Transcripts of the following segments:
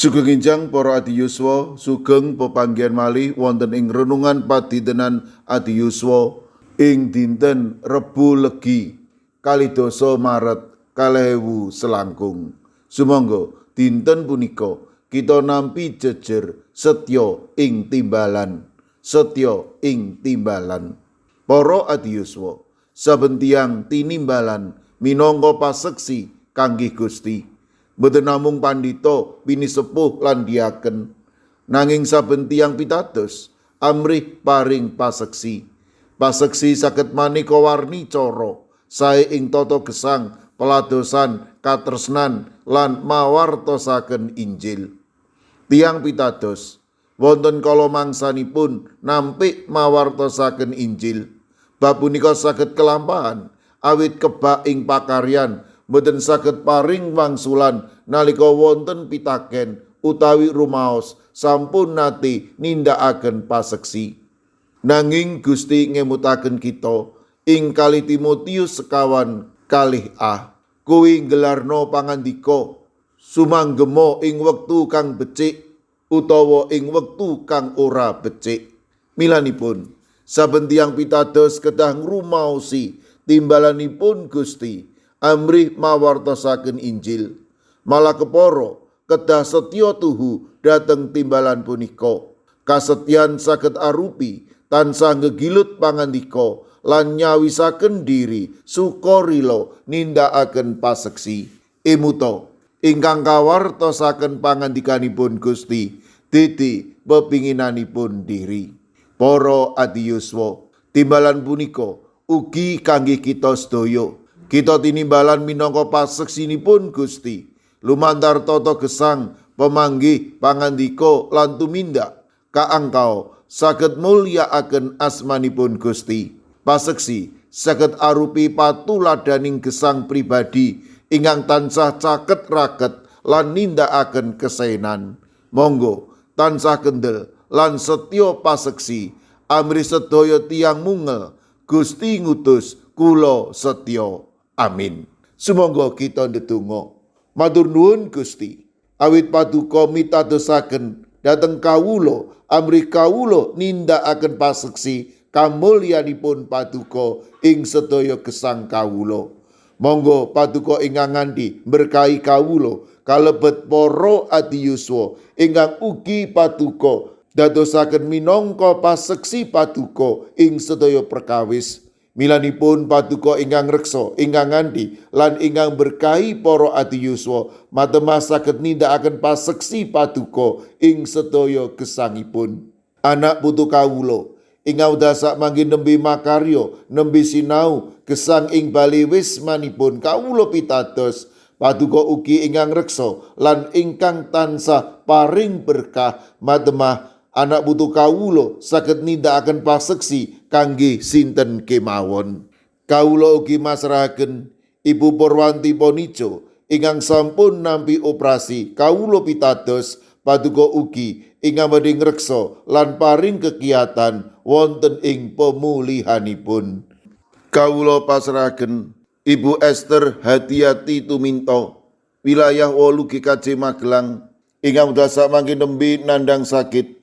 Sugeng enjang para adiyuswa, sugeng pepanggihan malih wonten ing renungan padintenan adiyuswa ing dinten Rebo Legi 12 Maret 2000 selangkung. Sumangga dinten punika kita nampi jejer setya ing timbalan, setya ing timbalan. Para adiyuswa, saben tiyang tinimbalan minangka paseksi kangge Gusti. Mboten namung pandhita, pinisepuh lan diaken, nanging saben tiyang pitados amrih paring paseksi. Paseksi saged maneka warni cara, sae ing tata gesang, peladosan, katresnan lan mawartosaken Injil. Tiyang pitados wonten kala mangsanipun nampik mawartosaken Injil. Bab punika saged kelampahan awit kebak ing pakaryan mboten saged paring wangsulan nalika wonten pitaken utawi rumaos sampun nate nindakaken paseksi. Nanging Gusti ngemutaken kita ing 2 Timotius 4:2 A, kuwi nggelarno pangandika, sumanggema ing wektu kang becik utawa ing wektu kang ora becik. Milanipun saben tiyang pitados kedah ngrumaosi timbalanipun Gusti amrih mawartosaken Injil. Malah kepara kedah setya tuhu dhateng timbalan punika. Kasetyan saged arupi tansah ngegilut pangandika lan nyawisaken diri sukarila nindakaken paseksi. Emuta ingkang kawartosaken pangandikanipun Gusti dadi pepinginanipun diri. Para adiyuswa, timbalan punika ugi kangge kita sedaya. Kita tinimbalan minangka paseksinipun Gusti lumantar tata gesang, pemanggih, pangandika lan tumindak kaangkau saged mulyakaken asmanipun Gusti. Paseksi saged arupi patuladaning gesang pribadi ingkang tansah caket raket lan nindakaken kesaenan. Monggo tansah kendel lan setya paseksi amrih sedaya tiyang mungel Gusti ngutus kula setya. Amin. Sumangga kita ndedonga. Matur nuwun, Gusti, awit paduka mitadosaken dhateng kawula amrih kawula nindakaken paseksi kamulyanipun paduka ing sedaya gesang kawula. Monggo paduka ingkang ngandhi berkahi kawula kalebet para adiyuswa ingkang ugi paduka dadosaken minangka paseksi paduka ing sedaya perkawis. Milanipun paduka ingkang reksa, ingkang ngandhi lan ingkang berkahi para adiyuswa matemah saged nindakaken paseksi paduka ing sedaya gesangipun. Anak putu kawula ingkang dasak mangkin nembe makarya, nembe sinau gesang ing bali wismanipun, kawula pitados paduka ugi ingkang reksa lan ingkang tansah paring berkah matemah anak putu kawula saged nindakaken paseksi kangge sinten kemawon. Kawula ugi masrahaken Ibu Purwanti Ponijo ingkang sampun nampi operasi, kawula pitados paduka ugi ingkang badhe ngreksa lan paring kegiatan wonten ing pemulihanipun. Kawula pasrahaken Ibu Esther Hadiati Tuminto, wilayah 8 GKJ Magelang ingkang dasak mangkin nembe nandang sakit.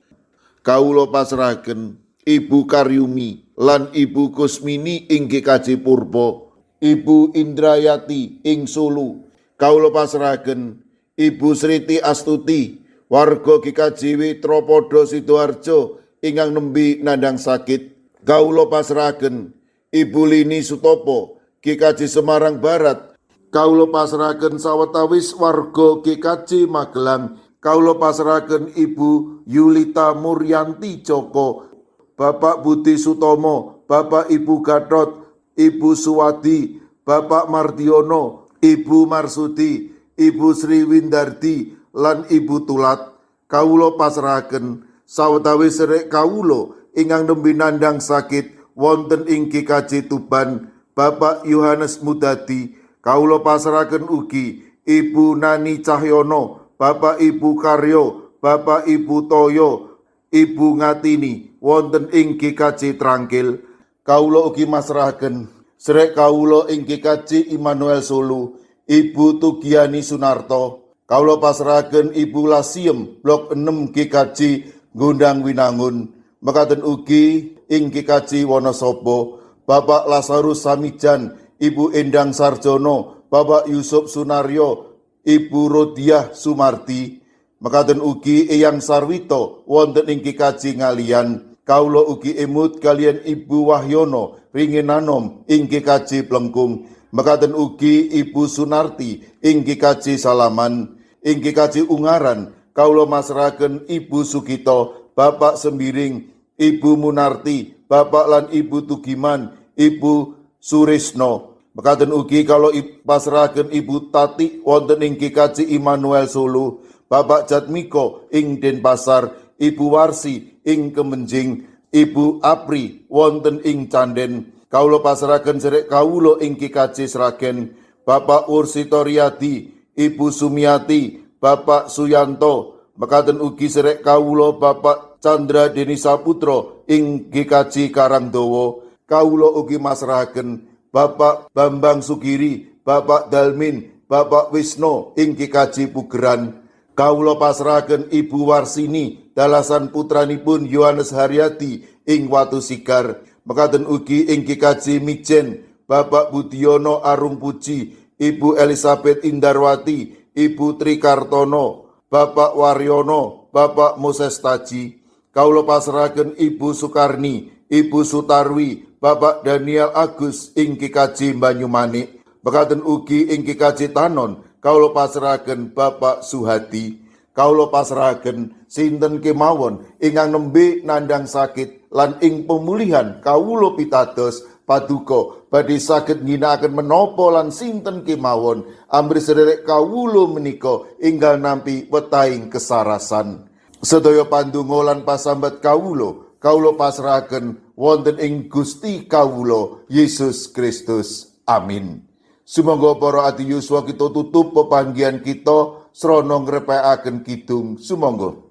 Kawula pasrahaken Ibu Karyumi lan Ibu Kusmini ing GKJ Purbo, Ibu Indrayati ing Solo. Kawula pasrahaken Ibu Sriti Astuti, warga GKJW Tropodo Sidoarjo ingkang nembe nandang sakit. Kawula pasrahaken Ibu Lini Sutopo, GKJ Semarang Barat. Kawula pasrahaken sawetawis warga GKJ Magelang. Kawula pasrahaken Ibu Yulita Muryanti Joko, Bapak Budi Sutomo, Bapak Ibu Gatot, Ibu Suwadi, Bapak Mardiono, Ibu Marsudi, Ibu Sri Windardi, lan Ibu Tulat. Kawula pasrahaken sawetawis sedherek kawula ingkang nembe nandang sakit wonten ing GKJ Tuban, Bapak Yohanes Mudadi. Kawula pasrahaken ugi Ibu Nani Cahyono, Bapak Ibu Karyo, Bapak Ibu Toyo, Ibu Ngatini wonten ing GKJ Trangkil. Kawula ugi masrahaken sedherek kawula ing GKJ Immanuel Solo, Ibu Tugiani Sunarto. Kawula pasrahaken Ibu Lasiem Blok 6 GKJ Gondang Winangun. Mekaten ugi ing GKJ Wonosobo Bapak Lazarus Samijan, Ibu Endang Sarjono, Bapak Yusuf Sunaryo, Ibu Rodiah Sumarti. Mekaten ugi Eyang Sarwito wonten ing GKJ Ngaliyan. Kawula ugi emut kaliyan Ibu Wahyono Ringinanom ing GKJ Plengkung. Mekaten ugi Ibu Sunarti ing GKJ Salaman. Ing GKJ Ungaran kawula masrahaken Ibu Sugito, Bapak Sembiring, Ibu Munarti, Bapak lan Ibu Tugiman, Ibu Surisno. Mekaten ugi kawula pasrahaken Ibu Tati wonten ing GKJ Immanuel Solo, Bapak Jatmiko ing Denpasar, Ibu Warsi ing Kemenjing, Ibu Apri wonten ing Canden. Kawula pasrahaken sedherek kawula ing GKJ Sragen, Bapak Ursito Riyadi, Ibu Sumiati, Bapak Suyanto. Mekaten ugi sedherek kawula Bapak Chandra Deni Saputra ing GKJ Karangdowo. Kawula ugi masrahaken Bapak Bambang Sugiri, Bapak Dalmin, Bapak Wisno ing GKJ Pugeran. Kawula pasrahaken Ibu Warsini dalasan putranipun Yohanes Haryadi ing Watu Sigar. Mekaten ugi ing GKJ Mijen, Bapak Budiono Arum Puji, Ibu Elizabeth Indarwati, Ibu Tri Kartono, Bapak Waryono, Bapak Moses Taji. Kawula pasrahaken Ibu Sukarni, Ibu Sutarwi, Bapak Daniel Agus ing GKJ Banyumanik. Mekaten ugi ing GKJ Tanon, kawula pasrahaken Bapak Suhadi. Kawula pasrahaken sinten kemawon ingkang nembe nandang sakit lan ing pemulihan kawula pitados paduka badhe saged ngginakaken menapa lan sinten kemawon amrih sedherek kawula menika enggal nampi wetahing kesarasan. Sedaya pandonga lan pasambat kawula, kawula pasrahaken wonten ing Gusti kawula Yesus Kristus. Amin. Sumangga para adi yuswa, kita tutup pepanggihan kita srana ngrepekaken kidung. Sumangga.